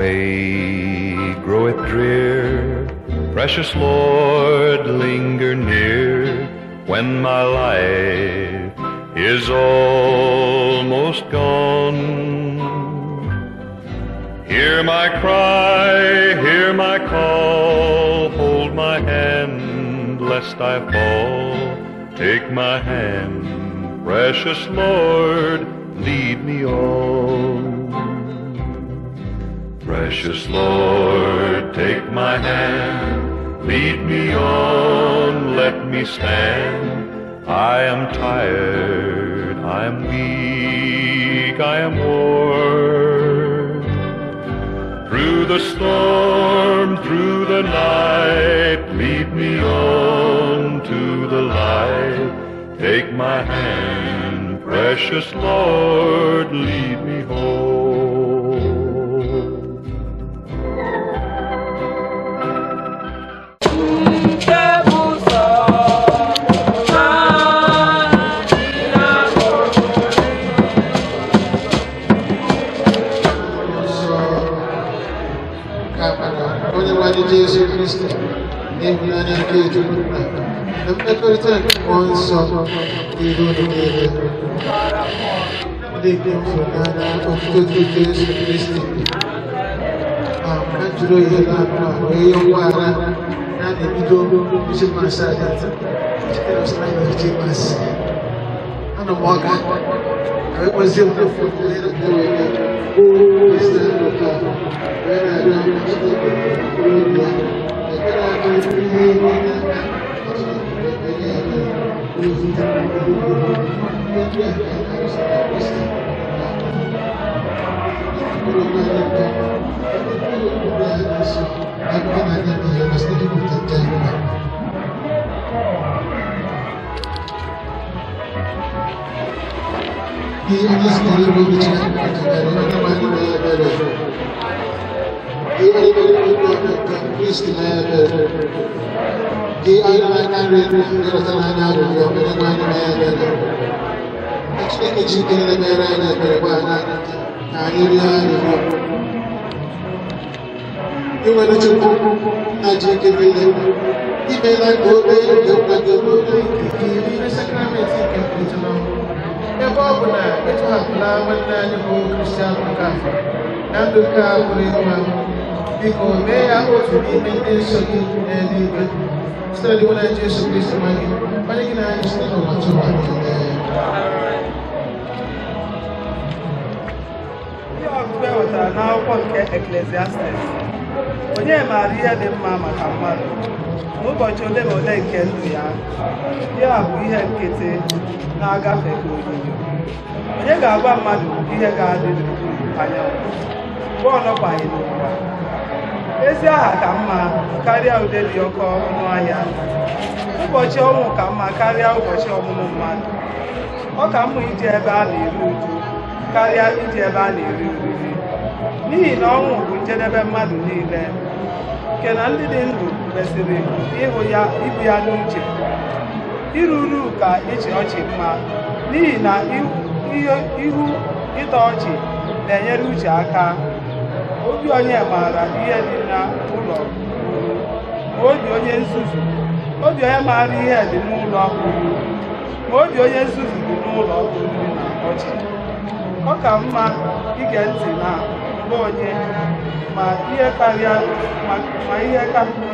way groweth drear, precious Lord, linger near, when my life is almost gone. Hear my cry, hear my call, hold my hand lest I fall. Take my hand, precious Lord, lead me on. Precious Lord, take my hand, lead me on, let me stand. I am tired, I am weak, I am worn. Through the storm, through the night, lead me on to the light. Take my hand, precious Lord, lead me home. Jesu Kristi, n'ịhụnanya nke Chukwu Nna, na mmekọrịta nke Mmụọ Nsọ dịrị unu niile. Ndị nke m hụrụ n'anya, otuto dịrị Jesu Kristi. Ma m jụrụ ihe na-akụ a wee yọọ mgbaghara na a na-ebido Vigil Mass a tata. Echetara m sị na anyị na Vigil Mass. Anọ m ọga, ka wee gbazie m n'ofu ndị wee bịa. President Okafor, wee na-arịọ Chineke mkpụrụ obi ya, ekpere aka ihe niile aka ka Chineke wee mere ya ebere, ozi ndị ihe ndị a ka anyị na-arụsị na Kristi na mkpụrụ obi anyị nke ọma, ebe mkpụrụ obi anyị na-eso akụkọ na anyị n'ihe na site n'ibute nke anyị mma. Gị onye sitere ime obi Chineke pụtakarị onye nwe anyị mee ebere. Gị onye mere obi ọma nke Kristi mee ebere. Gị onye n'aka nri ịrịọtara anyị arịrịọ onye nwe anyị mee ebere. Ka Chineke ji ike niile mere anyị ebere gbaghara anyị njọ ka anyị rịọ arịrịọ. Ị nwere Chukwu nna ji ike niile, imeela ka obe nke nwa gị ruo n'ike n'ime sakramenti nke mbilite n'ọnwụ. Ebe ọ bụ na ị tọhapụla nwanne anyị bụ Kristian Okafor na ndụ nke a pụrụ ịnwụ anwụ, biko mee ya otu n'ime ndị nsọ gị n'eluigwe site na Dinwenụ Jesu Kristi nwa gị, onye gị na anyị site n'ụwa tụwa niile. Ihe ọgụgụ e wetara n'akwụkwọ nke Eklesiastes. Onye maara ihe dị mma maka mmadụ n'ụbọchị ole na ole nke ndụ ya? Ya bụ ihe nkịtị na-agafe ka onyinyo. Onye ga-agwa mmadụ ihe ga-adị n'okpuru anyanwụ mgbe ọ nọkwaghị n'ụwa? Ezi aha ka mma karịa ude dị oke ọnụ ahịa. Ụbọchị ọnwụ ka mma karịa ụbọchị ọmụmụ mmadụ. Ọ ka mma ije ebe a na-eru uju karịa ije ebe a na-eri oriri, n'ihi na ọnwụ bụ njedebe mmadụ niile, nke na ndị dị ndụ kwesịrị ịhụ ya ibu ya n'uche. Iru uru ka ịchị ọchị mma, n'ihi na ihu ịtọ ọchị na-enyere uche aka. Obi onye maara ihe dị n'ụlọ uru, ma obi onye nzuzu obi onye maara ihe dị n'ụlọ uru, ma obi onye nzuzu dị n'ụlọ oriri na ọchị. Ọ ka mma ige ntị na mgbe onye ma ihe karịa ma ihe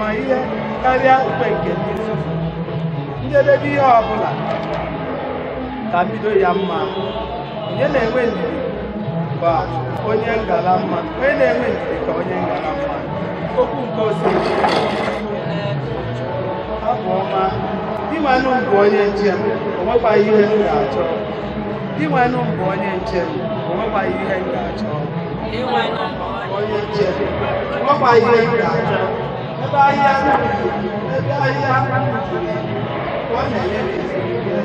ma ihe karịa ukwe nke ndị nzuzu. Njedebe ihe ọ bụla ka mbido ya mma. Onye na-enwe ndidi ka onye ngala mma. Onye na-enwe ndidi ka onye ngala mma. Okwu nke Osebụrụwa. Abụ ọma. Dinwenụ m bụ onye nche m, o nwekwaghị ihe m ga-achọ. Dinwenụ m bụ onye nche m, o nwekwaghị ihe m ga-achọ. Onye nche m, o nwekwaghị ihe m ga-achọ. Ebe ahịhịa ebe ahịhịa juru eju, ọ na-enye m ezumike.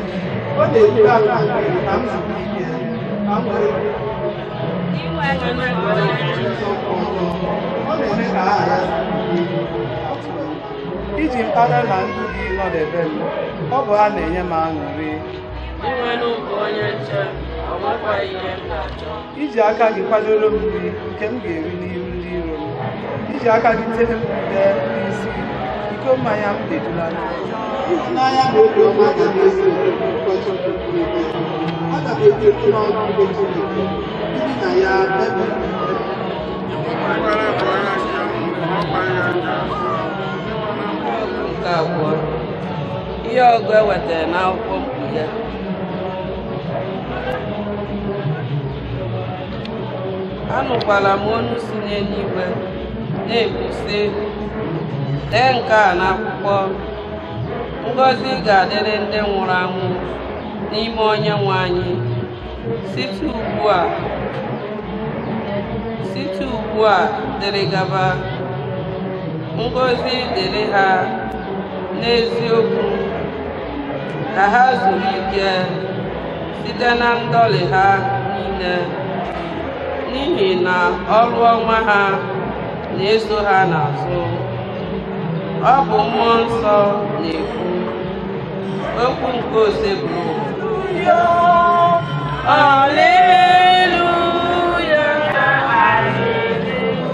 Ọ na-eduga m na mmiri ka m zuru ike, ka m wee ọ na-eme ka aha ya iji mkpara na ndụ gị nọdebe m, ọ bụ ha na-enye m aṅụrị. Iji aka gị kwadoro m nri nke m ga-eri n'ihu ndị iro m. Iji aka gị tee m ude n'isi, iko mmanya m ejula n'ọnụ. Ịhụnanya na obiọma ga na-eso ụbọchị ndụ m niile. Aga m ebi n'ụlọ nke Chineke, biri na ya ebe Nke abụọ, ihe ọgụ e wetara n'akwụkwọ Mkpughe. Anụkwala m olu si n'eluigwe na-ekwu sị, dee nke a n'akwụkwọ, ngọzi ga-adịrị ndị nwụrụ anwụ n'ime Onyenwe anyị site ugbu a dịrị gaba. Ngọzi dịrị ha n'eziokwu, ka ha zuru ike site na ndọlị ha niile, n'ihi na ọrụ ọma ha na-eso ha n'azụ. Ọ bụ Mmụọ Nsọ na-ekwu okwu nke Osebụrụ. Alleluia, Alleluia,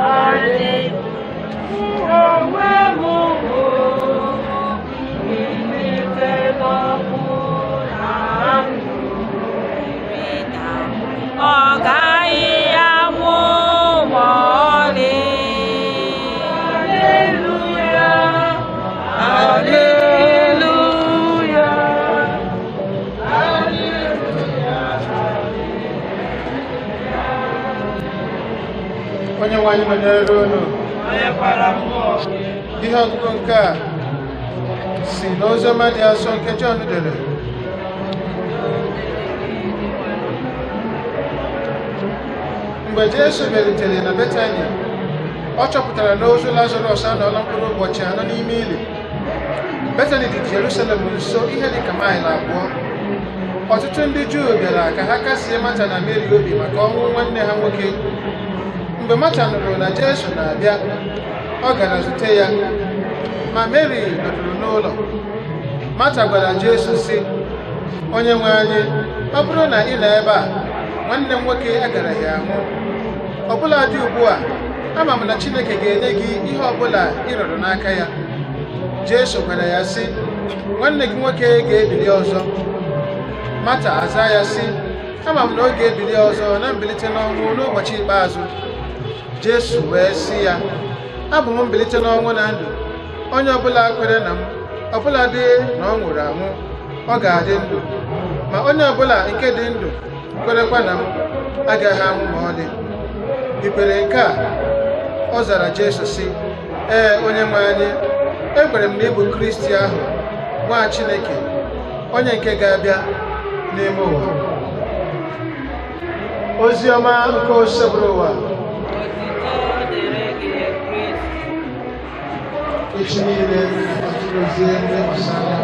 Alleluia. Onwe m bụ mbilite n'ọnwụ na ndụ. Ọ gaghị anwụ ma ọlị. Alleluia, Alleluia, Alleluia. Onye nwe anyị nọnyere unu. Onyekwara mmụọ gị. Ihe ọgụgụ nke a si n'Oziọma dị asọ nke Jọn dere. Mgbe Jesu bịarutere na Betania, ọ chọpụtara na ozu Lazarọs anọọla mkpụrụ ụbọchị 4 n'ime ili. Betani dị Jerusalem nso ihe dị ka maịlụ 2. Ọtụtụ ndị Juu bịara ka ha kasie Mata na Meri obi maka ọnwụ nwanne ha nwoke. Mgbe Mata nụrụ na Jesu na-abịa, ọ gara zute ya, ma Meri nọdụrụ n'ụlọ. Mata gwara Jesu sị, Onye nwe anyị, ọ bụrụ na ị nọ ebe a, nwanne m nwoke agaraghị anwụ. Ọbụla dị ugbu a, ama m na Chineke ga-enye gị ihe ọbụla ị rịọrọ n'aka ya. Jesu gwara ya sị, nwanne gị nwoke ga-ebili ọzọ. Mata aza ya sị, ama m na ọ ga-ebili ọzọ na mbilite n'ọnwụ n'ụbọchị ikpeazụ. Jesu wee sị ya, abụ m mbilite n'ọnwụ na ndụ. Onye ọbụla kwere na m, ọbụla dị na ọ nwụrụ anwụ, ọ ga-adị ndụ. Ma onye ọbụla nke dị ndụ kwerekwa na m agaghị anwụ ma ọlị. I kwere nke a? Ọ zara Jesu sị, ee, onye nwe anyị, ekwere m na ị bụ Kristi ahụ, nwa Chineke, onye nke ga-abịa n'ime ụwa. Ozi ọma nke Osebụrụwa. Otito dịrị gị, Kristi. Echi niile na-atụrụzie ndị gbasara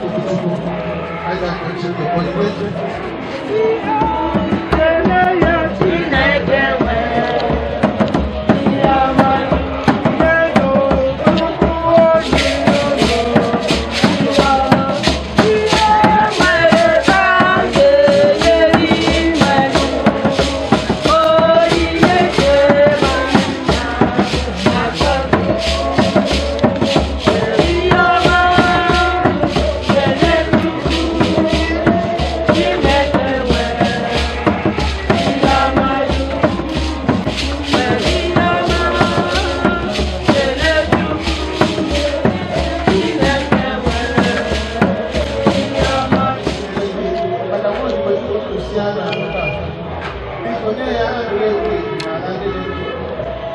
okwuchukwu anyị ga-akọchi onyinye. Chineke nwere ihe ọma. Maka nwa Kristiana Okafor, biko nye ya aṅụrị ewu ewu na ala ndị dị ndụ.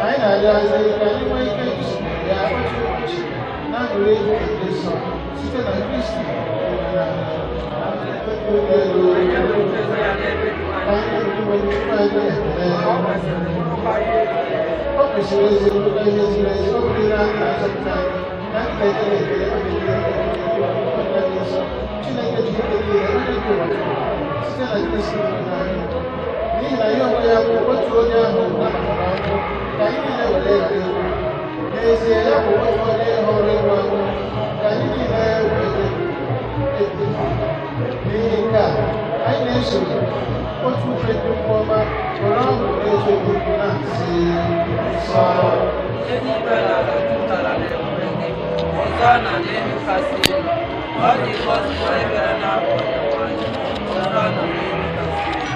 Anyị na-arịọzi ka anyị nwee ike isonyere ya otu ụbọchị na aṅụrị nke ndị nsọ site na Kristi onye nwe anyị. O kwesịrị ezi bụrụkwa ihe ziri ezi, ọ bụrụ na anyị na-azọpụta anyị na anyị na-ekele ekele oge niile onye dị nsọ Chineke ji ike niile onye dị ụwa site na Kristi onye anyị, n'ihi na ya onwe ya bụ otu onye ahụ nabatara ọnwụ ka anyị niile were ghara ịnwụ. N'ezie ya bụ otu onye hụrụ ịnwụ anwụ ka anyị niile wee dị ndụ. N'ihi nke a anyị na-eso otu uche ndị mmụọ ọma were ọṅụ. otu obi na-asị nsọ. Eluigwe na ala jupụtara n'ebube gị, Hosanna n'elu kasị elu. Ọ dị ngọzi onye bịara n'aha Onyenwe anyị, Hosanna n'elu kasị elu.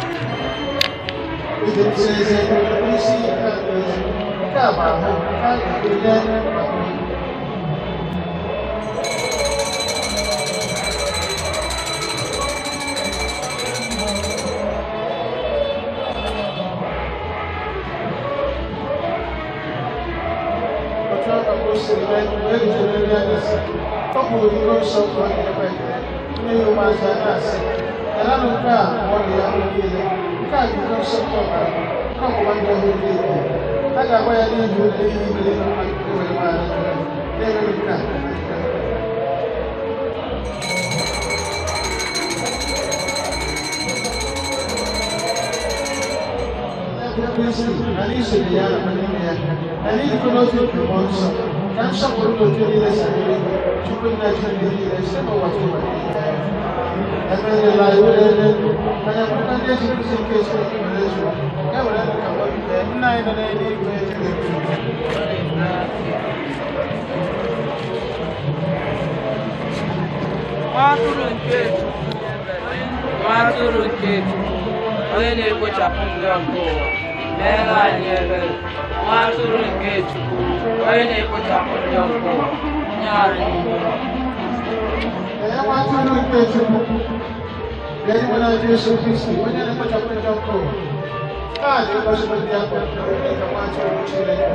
Ịdị nsọ eze isi nke ezi nke a bụ ahụ nke a ga-enye maka unu. Otu aka ka o siri mee mgbe e guzoro nri anyasị, ọ kwuru iko nsọ ka ọ ga-ekwe ekele, nye ya ụmụazụ ya na-asị, "Naranụ nke a ṅụọnụ ya unu niile, nke a bụ iko nsọ nke ọbara m, nke ọgbụgba ndụ ọhụrụ niile. A ga-agba ya n'ihi unu n'ihi mmiri maka e wee gbaghara njọ unu. Na-emenụ nke a na ncheta m." Kristi na n'isonye ya na n'ime ya na n'ịdịkọ n'otu nke mmụọ nsọ ka nsọpụrụ na oke niile si adịrị gị Chukwu nna Chineke niile site n'ụwa ruo ụwa niile. Emerela iwere ndụ ka anyị bụrụkwa ndị ezi nkuzi nke Chineke were zụọ ya were ndụ ka mmadụ nna anyị nọ n'eluigwe. Nwa atụrụ nke Chukwu, nwa atụrụ nke Chukwu, onye na-ekpochapụ njọ nke ụwa, meere anyị ebere. Nwa atụrụ nke Chukwu, onye na-ekpochapụ njọ nke ụwa, nye anyị udo. Ee, nwa atụrụ nke Chukwu, bịa nyere anyị Jesu Kristi, onye na-ekpochapụ njọ nke ụwa. A dị ngọzi bụ ndị a kpọrọ dịka nwa atụrụ Chineke.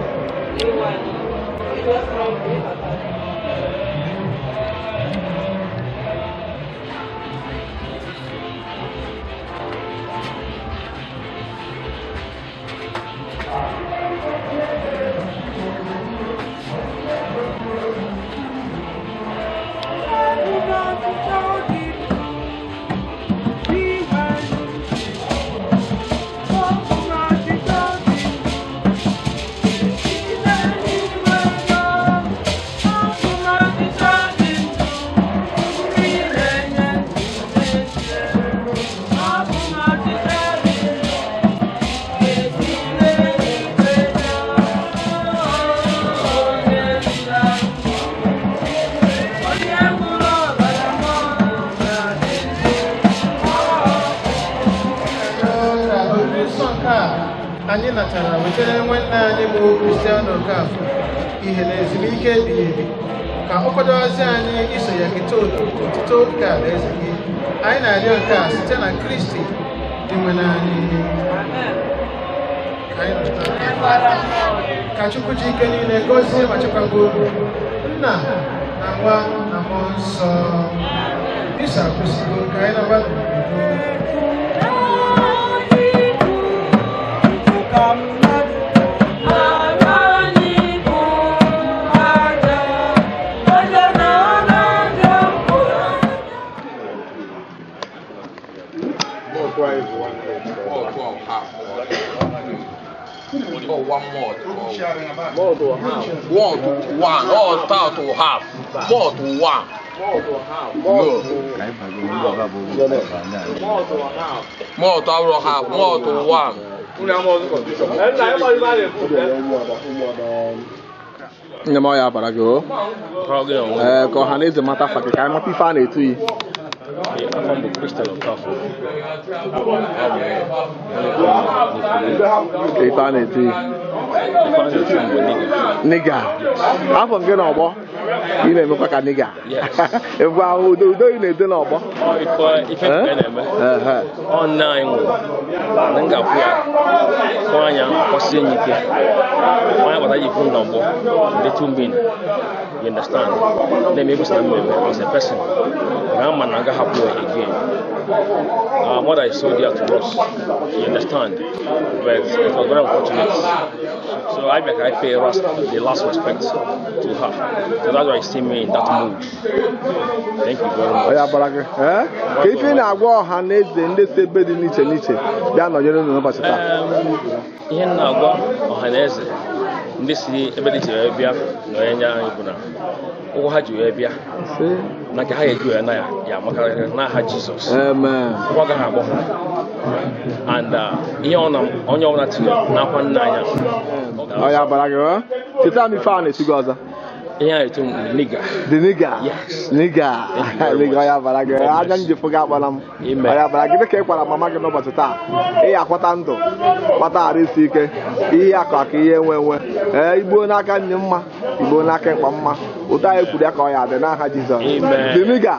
Ka oriri nsọ nke a anyị natara wetara nwanne anyị bụ Kristiano Okafor ihe na ezumike ebighị ebi ka ọ kwadozi anyị iso ya keta otuto nke alaeze gị. Anyị na-arịọ nke a site na Kristi dị nwe anyị. Ka anyị nọchite ka Chukwu ji ike niile gọzie ma chekwaba unu, Nna na Nwa na Mmụọ Nsọ. Misa akwụsịgo, ka anyị naba n'udo. Oh, one more. More to half. 1 to 1. Oh, start to half. 4 to 1. More to half. No. More to half. More to 1. Nne m ọya bara gị o. Ee, ka ọha na eze mata afa gị ka anyị mata ife a na-etu yi. Afọ m bụ Christian Okafor. Ka ife a na-etu yi. Ife a na-etu m bụ nigga. Nigga. Afọ nke n'ọgbọ ị na-emekwa ka nigga. Yes. Egwu ahụ udo udo ị na-edo n'ọgbọ. Ọ ife ife na-eme. Ehe. Ọ nne anyị nwụrụ. Na m ga-akwụ ya. Kwụ anya kwụsie ya ike. Onye kpata ji fụ n'ọgbọ. Ndị too mean. You understand? Na-eme egosi na mmemme as a person. Na ama na agaghị hapụ ya again. Our mother is so dear to us. You understand? But it was very unfortunate. So I make I pay the last respect to her. So that's why you see me in that mood. Thank you very much. Ọya bara gị. Ee? Ka ife ị na-agwa ọha na eze ndị si ebe dị n'iche n'iche bịa nọnyere unu n'ụbọchị taa. Ihe m na-agwa ọha na eze Ndị si ebe dị iche wee bịa na onye nye anyị bụ na ụgwọ ha ji wee bịa na nke ha ga-eji wee na ya ya amakarịrị n'aha Jizọs. Amen. Ụgwọ agaghị agbọ ha. And ihe onye ọbụla tinyere n'akwa nna anyị. Ọ ya bara gị, ọ? Cheta m ife a na-esi gị ọzọ. Ihe a etu m nigga. The nigga. Yes. Nigga. Thank you very Nigga, much. ọ ya bara gị. Anya njifụ gị akpọla m. Amen. Ọ ya bara gị dịka ị kwara mama gị n'ụbọchị taa. Ị ya akwata ndụ, kwata arụ isi ike, ihe akụ akụ ihe enwe enwe. Ee, igbuo n'aka nne mma, igbuo n'aka ịkpa mma. Ụtọ anyị kwuru ya ka ọ ya dị n'aha Jizọs. Amen. The nigga.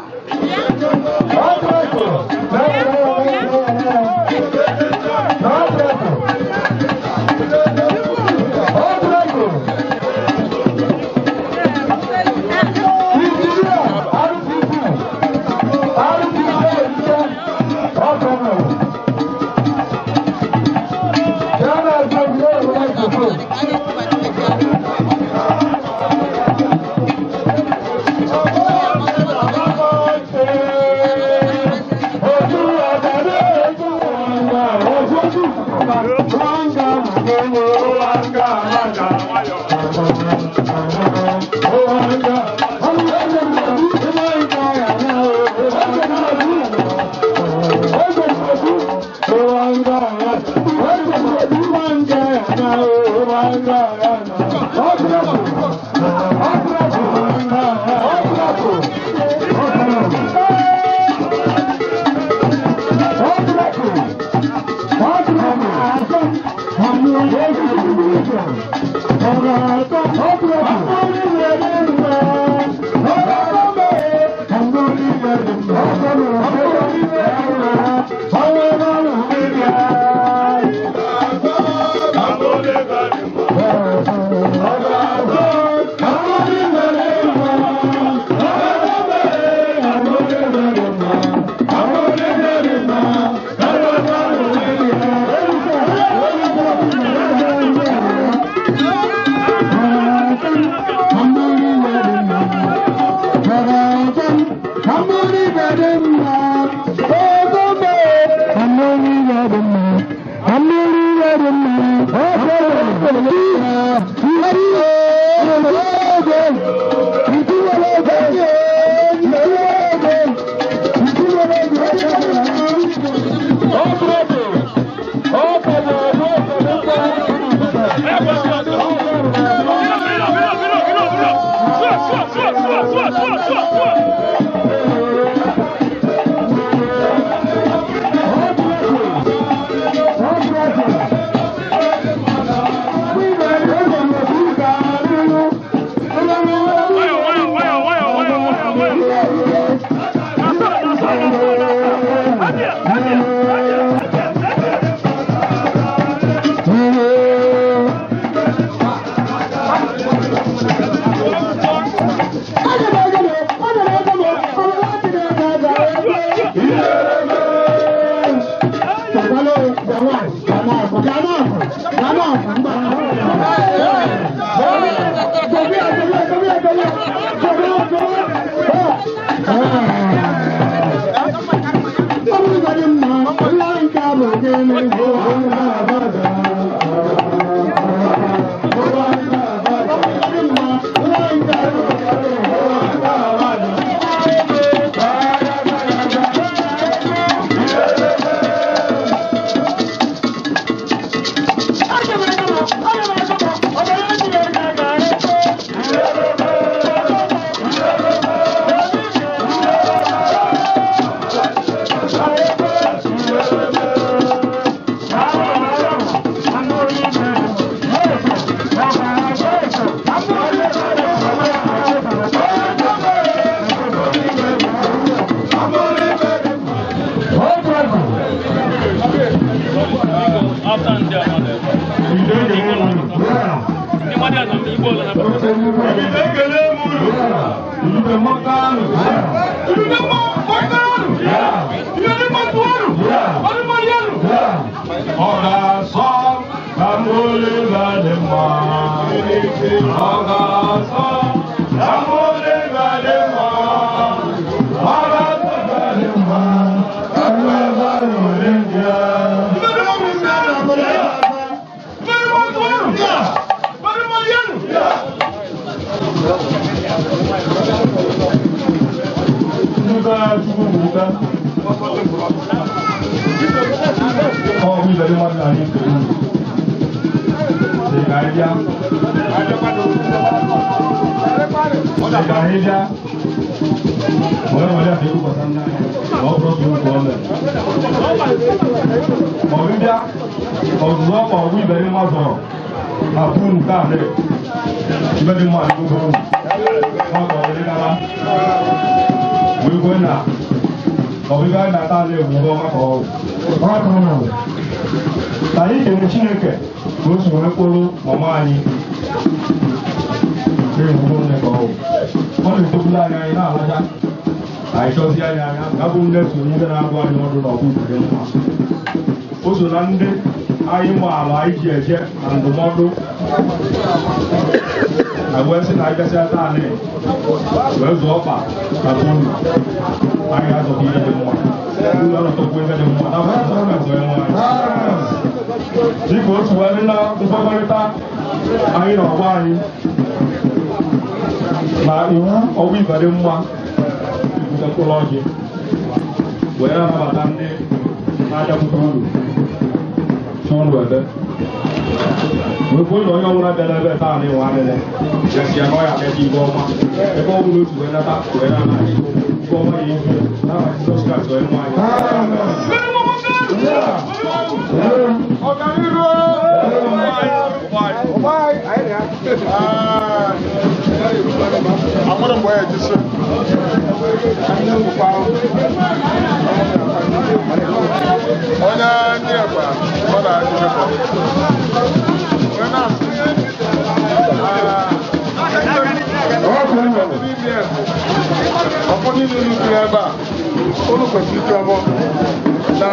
ebe ọ bụ ibere mmadụ anyị nke unu dị ka anyị bịa dị ka anyị bịa wee were ka ekwupụta nna anyị na ọ bụrụ otu nke o mere ma ọ bụ bịa ọzụzụ ọkpa ọgwụ ibere mma zọrọ na buru nke a mere ibe dị mma adịgo unu ọ ka ọ dịrị gaba wee kwee na ọbịbịa anyị na-ata ala egwu nke ọma ka ọ bụ ka anyị kere Chineke ka o si wee kpụrụ mama anyị na-egwugo nne ka ọ bụ ọ na-etogbula anyị anyị na-alacha anyị chọzie anyị anya ga bụ nne so ndị na-agụ anyị ọdụ na ọgwụ dị mma o so na ndị anyị maara anyị ji eje na ndụmọdụ na wee sị na anyị gasịa taa anyị wee zụọ ọkpa na bonu anyị ga-azọta ihe dị mma unu anọtọkwa ihe dị mma na azọ ya nwaanyị dịka otu wee dị na nkwekọrịta anyị na ọgbọ anyị na iwu ọgwụ ibe dị mma ibute mkpụrụ ọjị wee na-anabata ndị na-abịakwute uru si unu ebe wee kwuo na onye ọbụla bịara ebe taa na ịwa adịrị ya si ya na ọ ya abịa ibe ọma ebe ọ bụla otu wee nata wee na-anaghị ibe ọma ya ihu n'aha Jizọs Kraịst onye nwe anyị. Onye ndị ekwe ọ na-adịrịkọ onye na-asị ọkpọ niile n'ukwu ebe a unu kwesịrị ike ọbọ na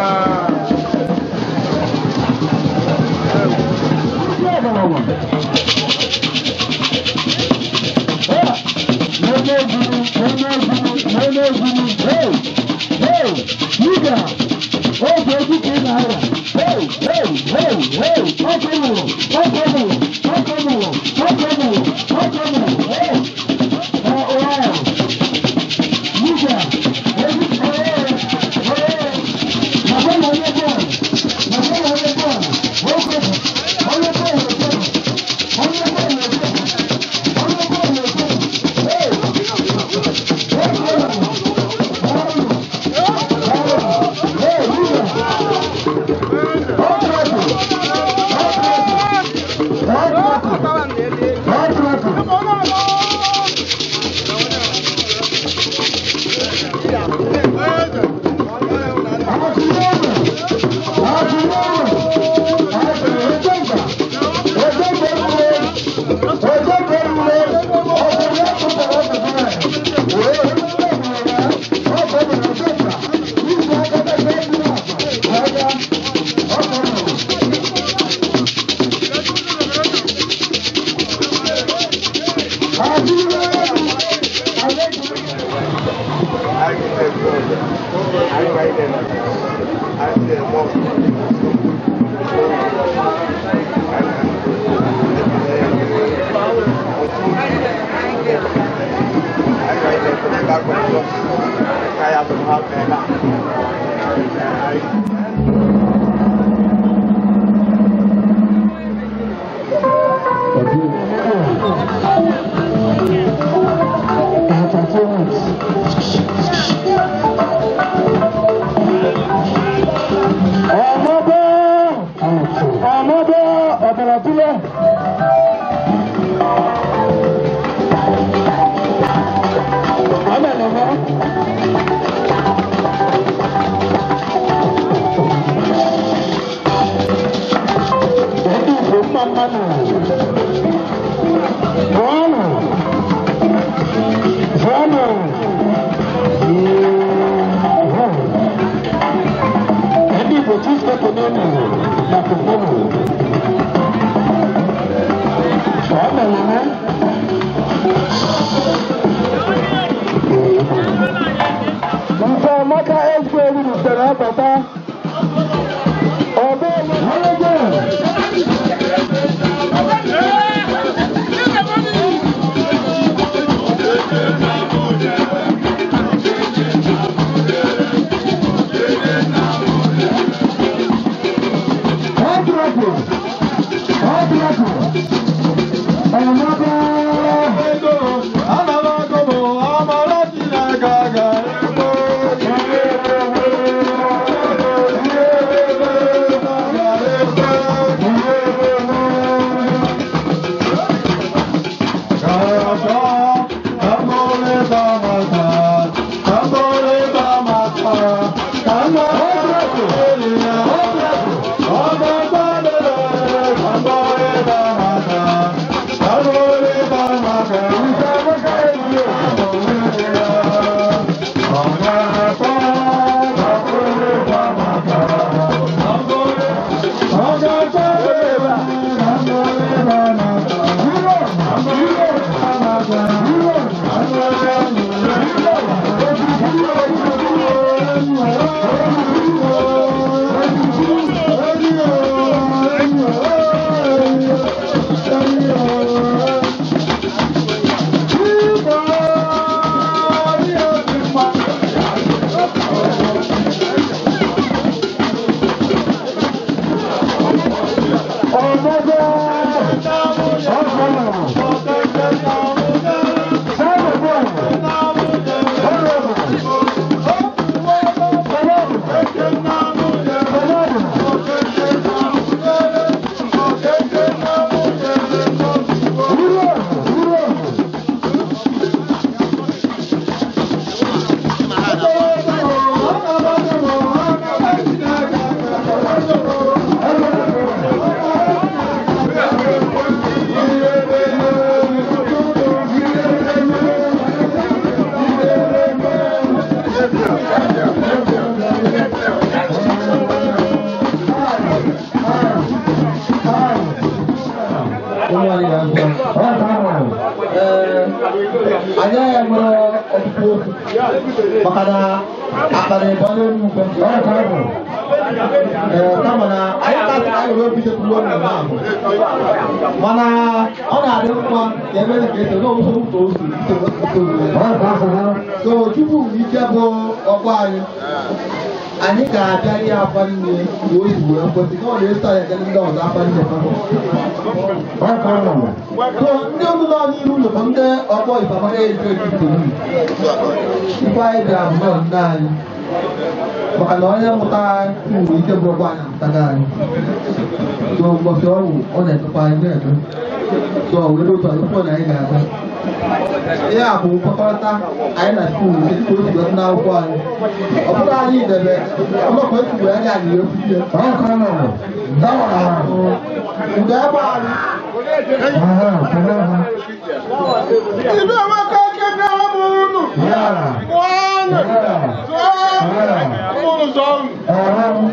Thank you. Anyị enwere ọtụtụ okwu maka na akpara ịbọ n'elu ugbo. Ee, kama na anyị kasị ka anyị wee bido mmemme ahụ, mana ọ na-adị mma ka eme ka esi n'ụzọ ụtọ osi. So tupu ike bụ ọgbọ anyị, anyị ga-abịa ihe afa nne ka o si wee kwesị ka ọ na-eso anyị aga ndị ọzọ afa nne ha. So ndị unu nọ n'iru ụlọ bụ ndị ọgbọ Ifeamaka eji eji ife anyị bịara bụ nọọ nne anyị, maka na onye mụta nwere ike bụ ọgbọ anyị amụtago anyị. So ụbọchị ọgwụ ọ na-etokwa anyị na-eto. So were otu a tupu na anyị ga-aga, ihe a bụ nkwekọrịta anyị na skuul nke dịka otu wee n'akwụkwọ anyị. Ọ bụrụ anyị debe ọgbakọ ekwuru anyị, anyị ekwuchie ụda ebe anyị. Ibe amaka kene m unu. Nwanne. Zọọ. Unu zọọ unu.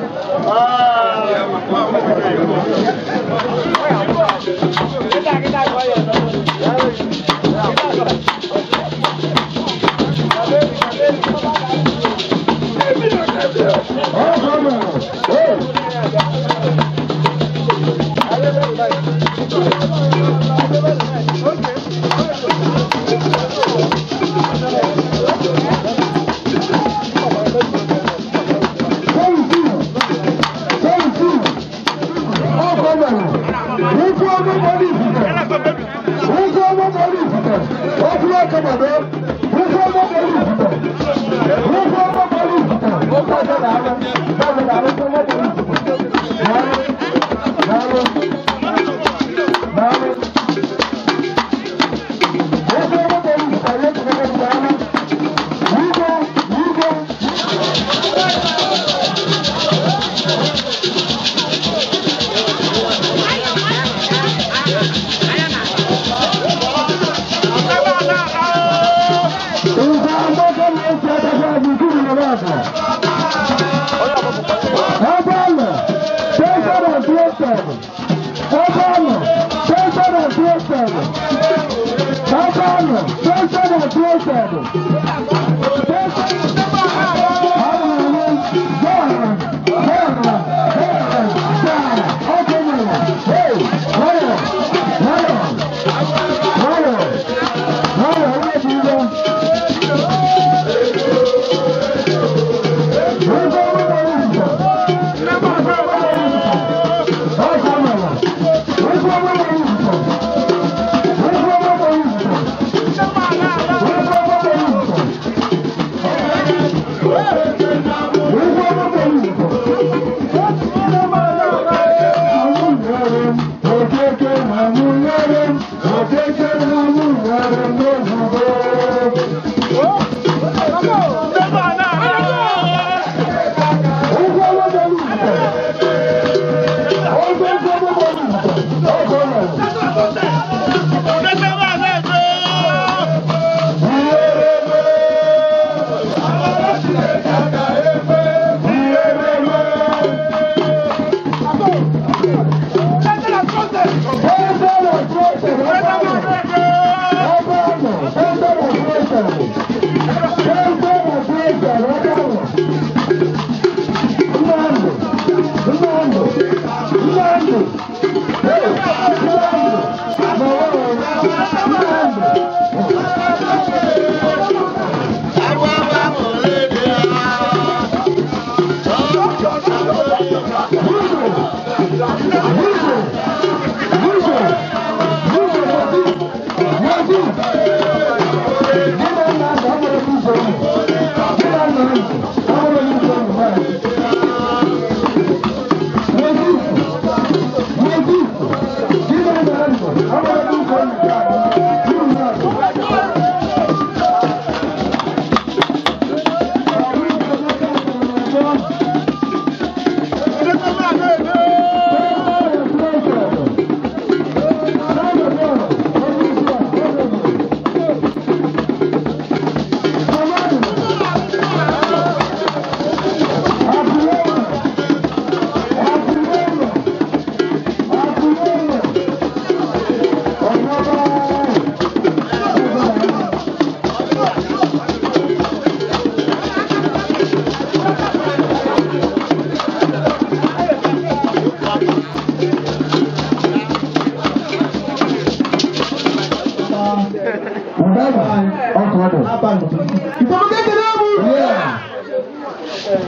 Ifeamaka ekele m.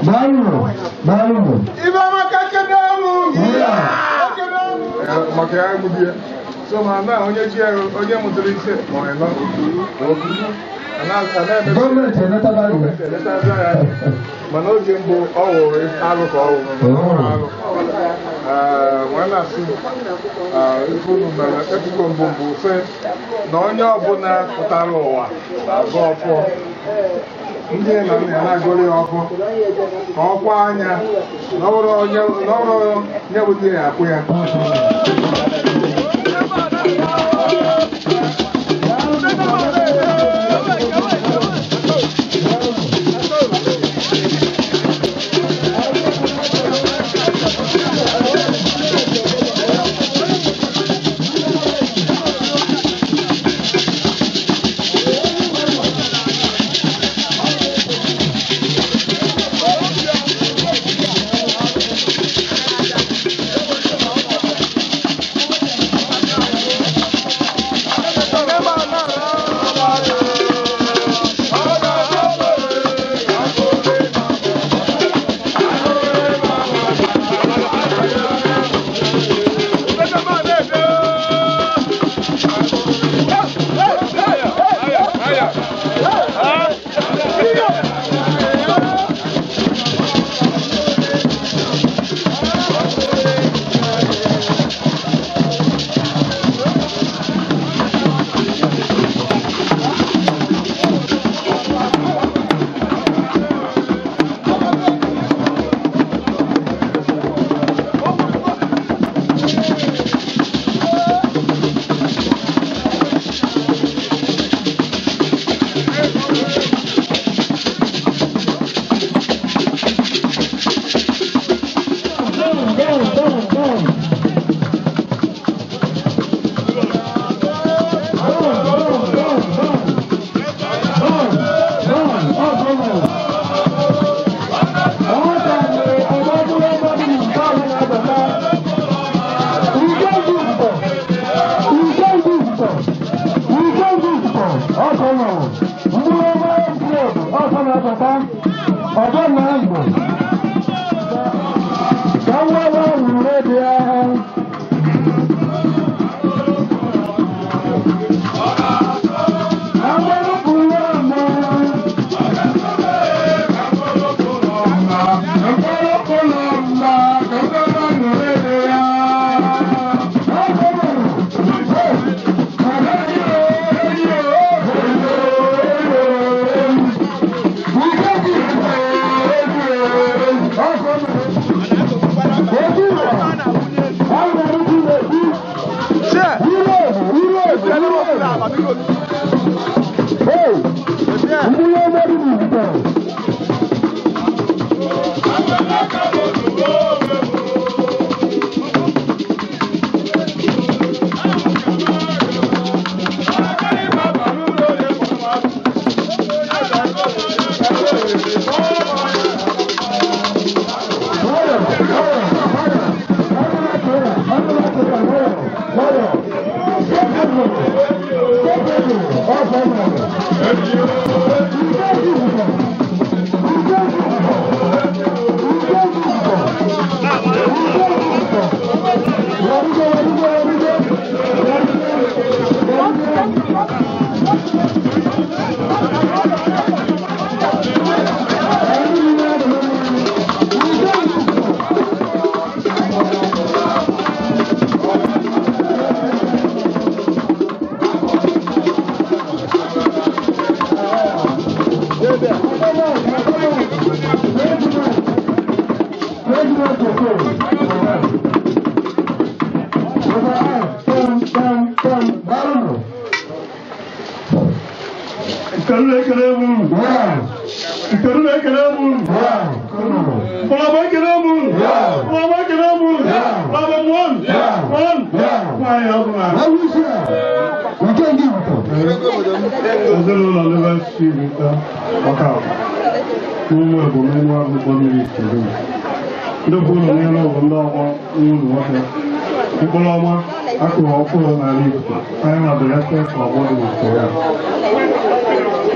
Daalụ, daalụ. Ifeamaka ekele m. Maka ya egbughị ya. So ma na onye ji onye mụtara ise ma ọ nọ gọọmenti eletaba ya. Mana oge mbụ ọ wụrụ alụ ka ọ wụrụ alụ. Wee na-asị ife unu mere ekwugo mbụ mbụ sị na onye ọbụla pụtara ụwa na-agụ ọfọ. Ndị na nna ya na-agụrụ ya ọfọ ka ọ kwa anya na ọ bụrụ onye bụ di ya akwụ ya.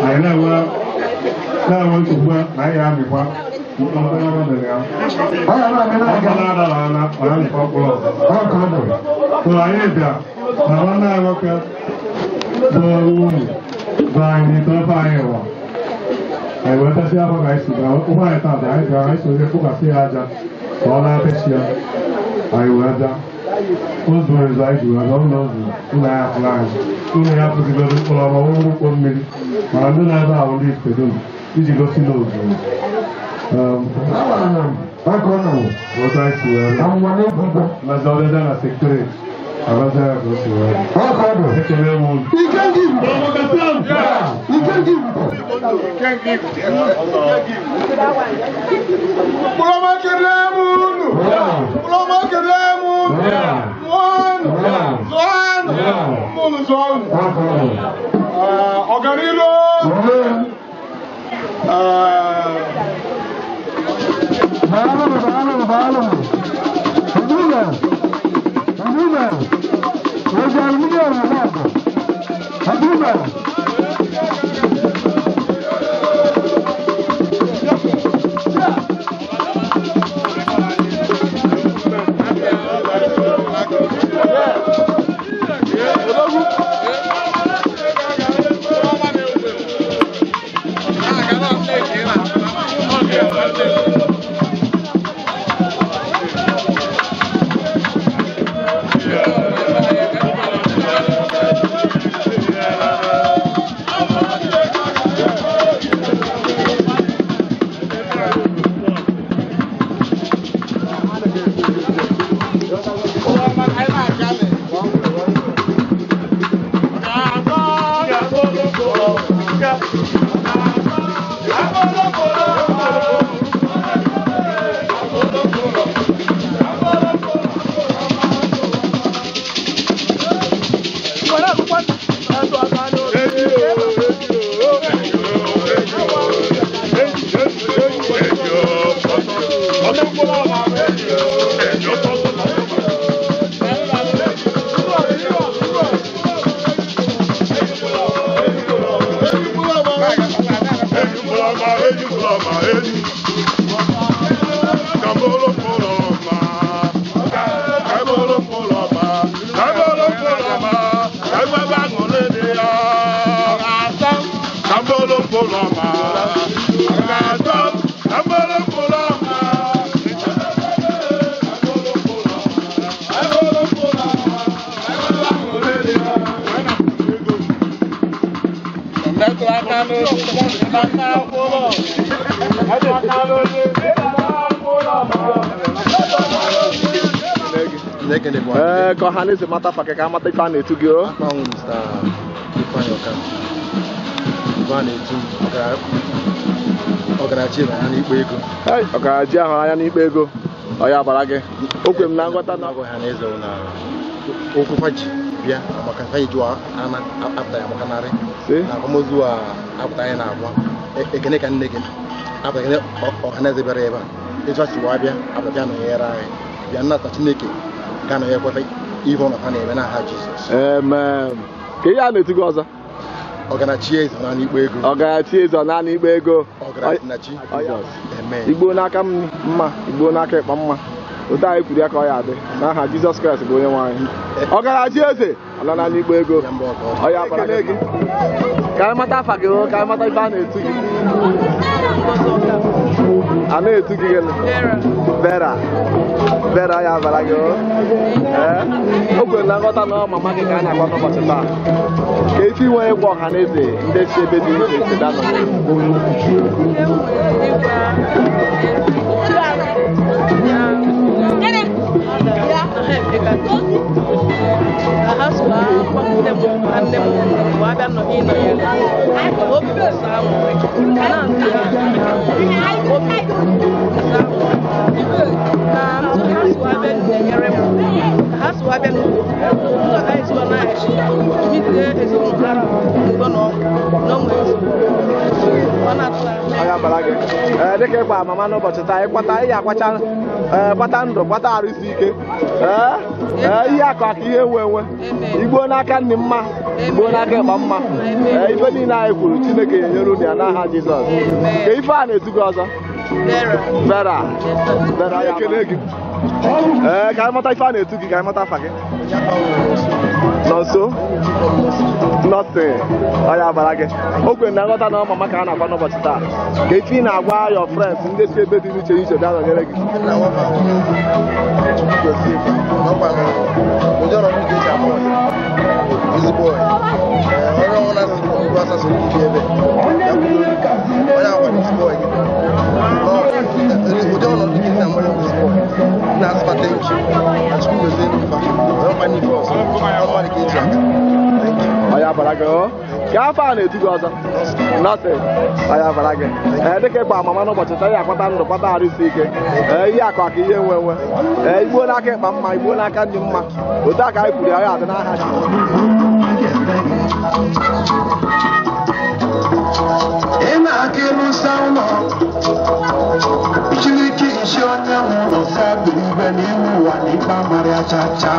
Anyị na-enwe Na-enwe nsogbu na anyị amịkwa mkpụrụ ọma mere ya. Ọ na-adara ana, ọ na-amịkwa mkpụrụ ọzọ. So anyị bịa na nwanne anyị nwoke bụ unu bụ anyị n'ite ofe anyị ụwa. Anyị wee tasị afọ ka anyị si gaa ụgbọ anyị taata anyị gara anyị sozie kpụkasị ya aja ka ọ na-apịchi ya. Anyị wee bịa. O zuru ezu anyị ji wee bịa ụlọ ozuru ụlọ ya afụla anyị. Ụlọ ya pụzigoro mkpụrụ ọma nwụrụ mkpọ mmiri mana ndị na-ebe ahụ ndị ifedum iji gosi na ozuru. Otu anyị si wee bịa. Mazi ọbịa na sekiteret abaza ya ka o si wee bịa. Ekele m unu. Mkpụrụọma kele m unu! Mkpụrụọma kele m unu! Mụọnụ! Zụọnụ! Mụnụ zụọnụ! Ọganiru! Ee, ka ọha na eze mata afa gị ka amata ife a na-etu gị o. Hey, ọgaraji ahụ anya n'ikpe ego ọ ya gbara gị o kwe m na nghọta na okwu faji bịa maka faji jụọ ana apụta ya maka narị na akwamozu a apụta anyị na-agwa ekene ka nne gị apụta ekene ọhaneze bịara ebe a etu a si wa bịa apụta bịa nọnyere anyị bịa nnata Chineke ga-anọnyekwata ihe ọ nọta na-eme n'aha Jizọs. Amen. Ka ihe a na-etu gị ọzọ? Ọgarachi eze na n'ikpe ego. Ọgarachi eze na n'ikpe ego. Ọgarachi Amen. Igbo n'aka m mma, Igbo n'aka ịkpa mma. Otu anyị kwuru ya ka ọ ya adị n'aha Jizọs Kraịst bụ onye nwe anyị. Ọgarachi eze ọlana n'ikpe ego. Ọ ya gbara gị. Ka anyị mata afa gị o, ka anyị mata ife a na-etu gị. A na-etu gị gịnị? Vera. Vera ya bara gị o. Ee, o kwere na nghọta na ọ mama gị ka a na-agwa n'ụbọchị taa. Ka esi nwee ịgwa ọha na eze ndị si ebe dị iche iche bịa nọnyere. Ee, dịka ịgba mama n'ụbọchị taa ịkwata ihe akwacha kwata ndụ kwata arụ isi ike. Ee, ihe akụ aka ihe enwe enwe. Igbo n'aka nne mma, Igbo n'aka ịkpa mma. Ee, ife niile anyị kwuru, Chineke ga-enyere unu ya n'aha Jizọs. Ka ife a na-etu gị ọzọ? Vera. Vera, ya ekele gị. Ee, ka anyị mata ife a na-etu gị, ka anyị mata afa gị. Nọ nso? Nọsị, ọ ya bara gị. O kwere na nghọta na mama ka a na-agwa n'ụbọchị taa. Ka ife ị na-agwa your friends ndị si ebe dị n'iche n'iche bịa nọnyere gị. Ezigbo onye ọbụla si igwe asasoro gị ebe ya kwudo, onye agwa ezigbo gị ụdị ọnọdụ gị na nwere ezigbo na-asịfa thank you na Chukwu gozie n'ifa onye ọkpa n'ife ọzọ ọmmadụ ka eji aka. Ọ ya bara gị o. Ka afọ a na-etu gị ọzọ? Nọsị, ọ ya bara gị. Ee, dịka ịkpa mama n'ụbọchị taa, ya akwata ndụ, kwata arụ isi ike. Ee, ihe akụ akụ, ihe enwe enwe. Ee, igbuo n'aka ịkpa mma, igbuo n'aka ndị mma. Otu a ka anyị kwuru ya, ya adị n'aha Jizọs. Ị na-aka ịrụsa ụlọ Chineke isi onye nwụrụ sa biri n'ihu ụwa na ikpe amara ya cha cha.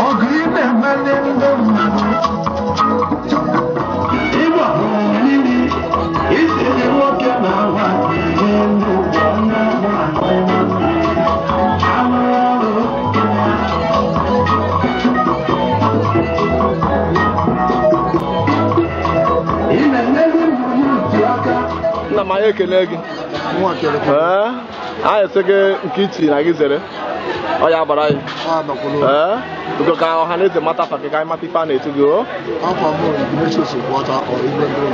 Ọgụ ị na-emeli ndị mmadụ ịgba mmiri isiri nwoke na nwaanyị n'elu ụwa onye ọbụla. Nna m, anyị ekele gị. Ee, anyị sị gị nke ichi na gị zere. Ọ ya bara anyị. Ee, biko ka ọha na eze mata afa gị, ka anyị mata ife a na-etu gị o. Afọ m Ignatius Ogbuọcha ọ Igwe Ndụrụ.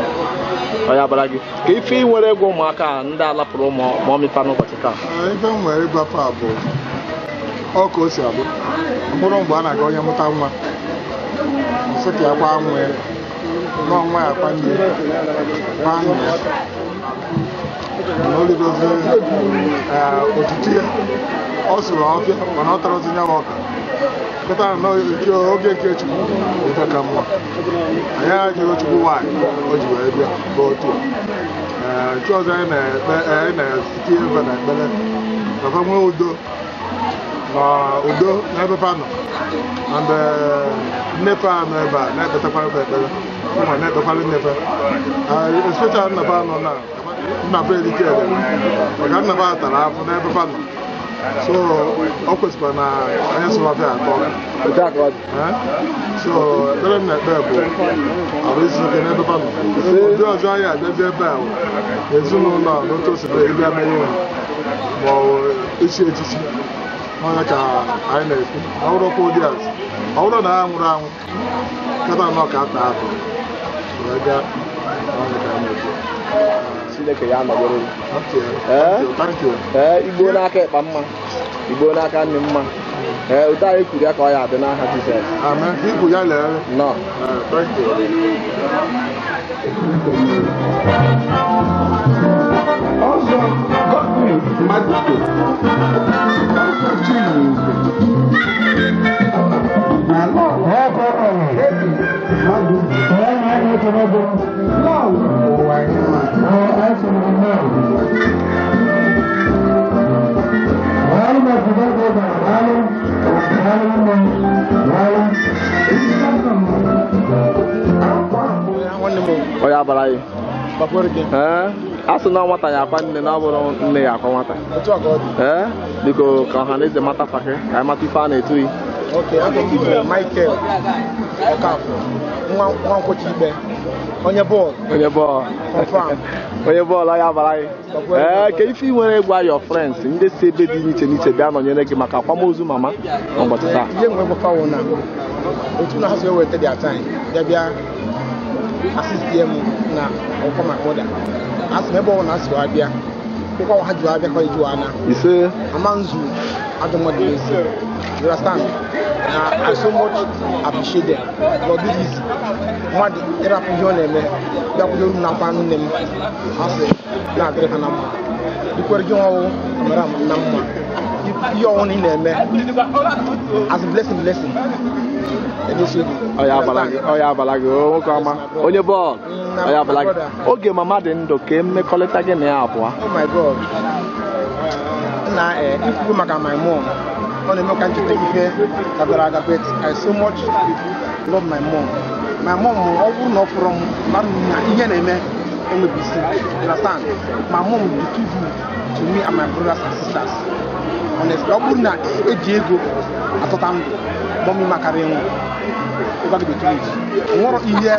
Ọ ya bara gị. Ka ife ị nwere ịgwa ụmụaka a ndị alapụrụ ụmụ mọmịfa n'ụbọchị taa. Ife m nwere ịgwafe a bụ ọ ka o si abụ mkpụrụ mgbe a na-aga onye mụta nwa nsị ka ya kwa nwa ya nọọ nwa ya kwa nne ya kwa nna ya na o ligozie otutu ya ọ sụrụ ọfịa mana ọ tara ozi ya ọka kịta na oge nke Chukwu ife ka mma anyị ajụrụ Chukwu nwaanyị o ji wee bịa bụ otu a. Nke ọzọ anyị na-ekpe, anyị na-etinye ebe na ekpere ka fa nwee udo na udo n'ebe fa nọ and nnefe a nọ ebe a na-ekpetakwara fa ekpere ụmụ na-ekpekwara nnefe, especially nna fa nọ na nna fa erike elele maka nna fa tara afụ n'ebe fa nọ, so ọ kwesịkwara na anyị sụrụ ọfịa atọ. Otu a ka ọ dị. So ekpere m na-ekpe bụ arụ isi ike n'ebe fa nọ. Ụdị ọzọ anyị abịazi ebe a bụ ezinụlọ a n'otu o si bịa ịbịa mere ihe ma ọ bụ ichi echichi n'ọnya ka anyị na-ekwu. Ọ bụrụkwa ụdị azụ ọ bụrụ na ha nwụrụ anwụ kata nọ ka ata atụ wee gaa n'ọnya ka anyị na-ekwu. Chineke ya nọnyere gị. Ee, thank you. Ee, igbo n'aka ịkpa mma, igbo n'aka nne mma. Ee, otu anyị kwuru ya ka ọ ya adị n'aha Jizọs. Amen. Ikwu ya lee. Nọ. Thank you. Ọzọ Godwin Maduko, Ọzọ Chinwe, na Lọọ Ebi Maduko, Lọọ ụwa ya. Ọ ya bara anyị. Ee, a sị na nwata ya akwa nne na ọ bụrụ nne ya akwa nwata. Ee, biko ka ọha na eze mata afa gị, ka anyị mata ife a na-etu gị. Okay, afọ m bụ Michael Okafor, nwa nwa Ikpe, onye bọọlụ. Onye bọọlụ. Confirm. Onye bọọlụ, ọ ya bara anyị. Ee, ka ife ị nwere ịgwa your friends ndị si ebe dị n'iche n'iche bịa nọnyere gị maka akwamozu mama n'ụbọchị taa. Ihe nwere gwafa wụ na otu na ha si eweta their time bịa bịa assist m na ọkwa my mother. Asị m ebe ọ na asị wa bịa ụkwa ha ji wa bịa ka eji wa na Ise. Ama nzu ajọ mmadụ n'ezi. You understand? Na I so much appreciate them. But this is mmadụ ịrapụ ihe ọ na-eme bịakwudo m nakwa nne m asị na-adịrị ha na mma ikwere gị nwawo amara m na mma ihe ọnwụ na ị na-eme as a blessing blessing. Ọ ya abala gị, ọ ya abala gị, o nwoke ọma. Onye bọọlụ. Ọ ya abala gị. Oge mama dị ndụ ka mmekọrịta gị na ya abụọ. Oh my God. Na ikwuru maka my mom, ọ na-eme ka ncheta ife gagara aga, but I so much love my mom. My mom, ọ bụrụ na ọ fụrụ m mmadụ na ihe na-eme enweghị isi. You understand? My mom dị too good to me and my brothers and sisters. Honestly, ọ bụrụ na eji ego atọta ndụ, mọmị makara ịnwụ. Ịgwa gị the truth. Nwere ihe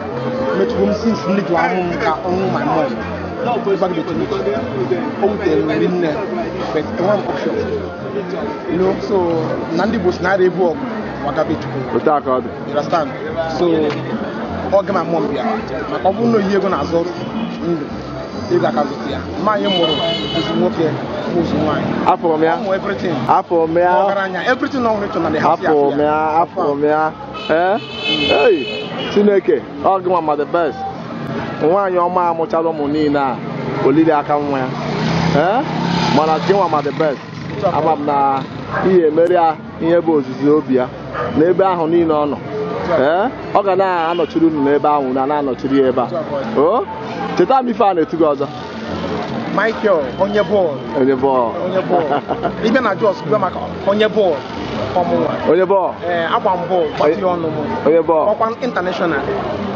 metụrụ m since nne ji ahụ m ka ọnwụ my mom. Ịgwa gị the truth. O wutere m rinne, but enwere m option. You know, so na ndị Igbo si na ebu ọgụ wagabe Chukwu. Otu a ka ọ dị. You understand? So oge my mom bịa, maka ọ bụrụ na oyi ego na-azụ ndụ, ego aka zụta ya. Mma anyị mụrụ ozu nwoke ma ozu nwaanyị. Afụrụ m ya. Ụmụ everything. Afụrụ m ya. Ọgaranya, everything ọ hụrụ ịchọ na the house ya. Afụrụ m ya, afụrụ m ya. Ee? Ei, Chineke, ọ gị nwa ma the best. Nwaanyị ọma amụchala ụmụ niile a, olili aka nwa ya. Ee? Mana gị nwa ma the best. Ama m na ihe emere ya ihe bụ ozizi obi ya n'ebe ahụ niile ọ nọ. Ee? Ọ ga na-anọchiri unu n'ebe ahụ na na-anọchiri ya ebe a. O? Cheta m ife a na-etu gị ọzọ. Michael, onye bọọlụ. Onye bọọlụ. Onye bọọlụ. Ịbịa na Jos bịa maka onye bọọlụ ọmụnwa. Onye bọọlụ. Ee, agba m bọọlụ, gbatị ọnụ m. Onye bọọlụ. Ọkwa international.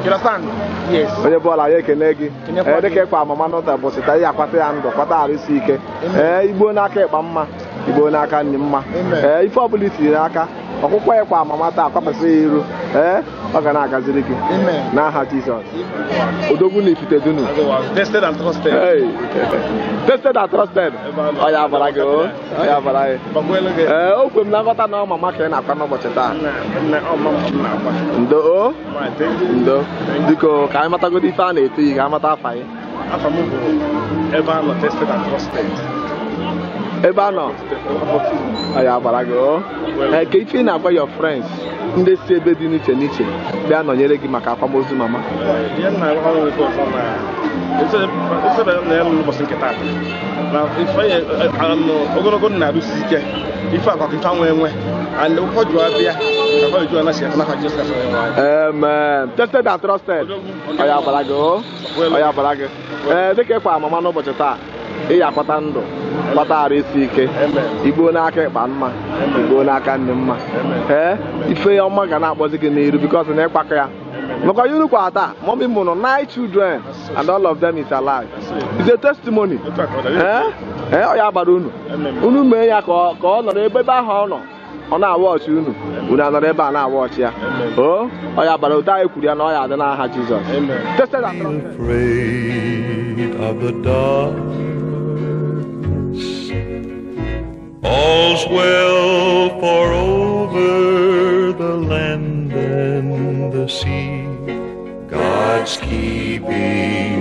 You understand? Yes. Onye bọọlụ, anyị ekene gị. Ee, dịka ịkpa amama n'ụta ụbọchị taa, ihe akwata ya ndụ, kwata arụ isi ike. Ee, igbuo n'aka ịkpa mma, igbuo n'aka nri mma. Ee, ife ọbụla i tinye n'aka, ọkwụkwọ ịkpa amama taa akwapụsị ya iru. Ee, ọ ga na-agaziri gị. N'aha Jizọs. Odogwu na ifite dunu. Tested and trusted. Hey. Tested and trusted. Ọ ya abara gị o. Ọ ya abara gị. Ee, o kwe m na nghọta na ọ mama ka ị na-akwa n'ụbọchị taa. Ndo o. Ndo. Biko ka anyị matagodo ife a na-eto yi, ka anyị mata afa gị. Afa m bụ ebe a nọ tested and trusted. Ebe a nọ. Ọ ya abara gị o. Ee, ka ife ị na-agwa your friends ndị si ebe dị n'iche n'iche bịa nọnyere gị maka akwamozu mama. Ihe m na-agwa nwoke ọzọ na nsebe na ya n'ụbọchị nke taata na ife ogologo na-arụsi ike ife akwa ife nwe enwe and ụkọ jụọ abịa ka fa jụọ na si n'afa Jizọs Kraịst onye nwe anyị. Amen. Tested and trusted. Ọ ya abara gị o. Ọ ya abara gị. Ee, dịka ịkwa amama n'ụbọchị taa, ị ya akwata ndụ, kwata arụ isi ike, igbuo n'aka ịkpa mma, igbuo n'aka nne mma. Ee, ife ọma ga na-akpọzi gị n'iru because na ịkwakọ ya. Maka unu kwa taa, mommy mụrụ 9 children and all of them is alive. It's a testimony. Ee, ee, ọ ya gbara unu. Unu mee ya ka ọ nọrọ ebe ahụ ọ nọ. Ọ na-awọchị unu. Unu anọrọ ebe a na-awọchị ya. O, ọ ya gbara otu anyị kwuru ya na ọ ya adị n'aha Jizọs. Tested and trusted. Afraid of the darkness. All's well for over the land and the sea. God's keeping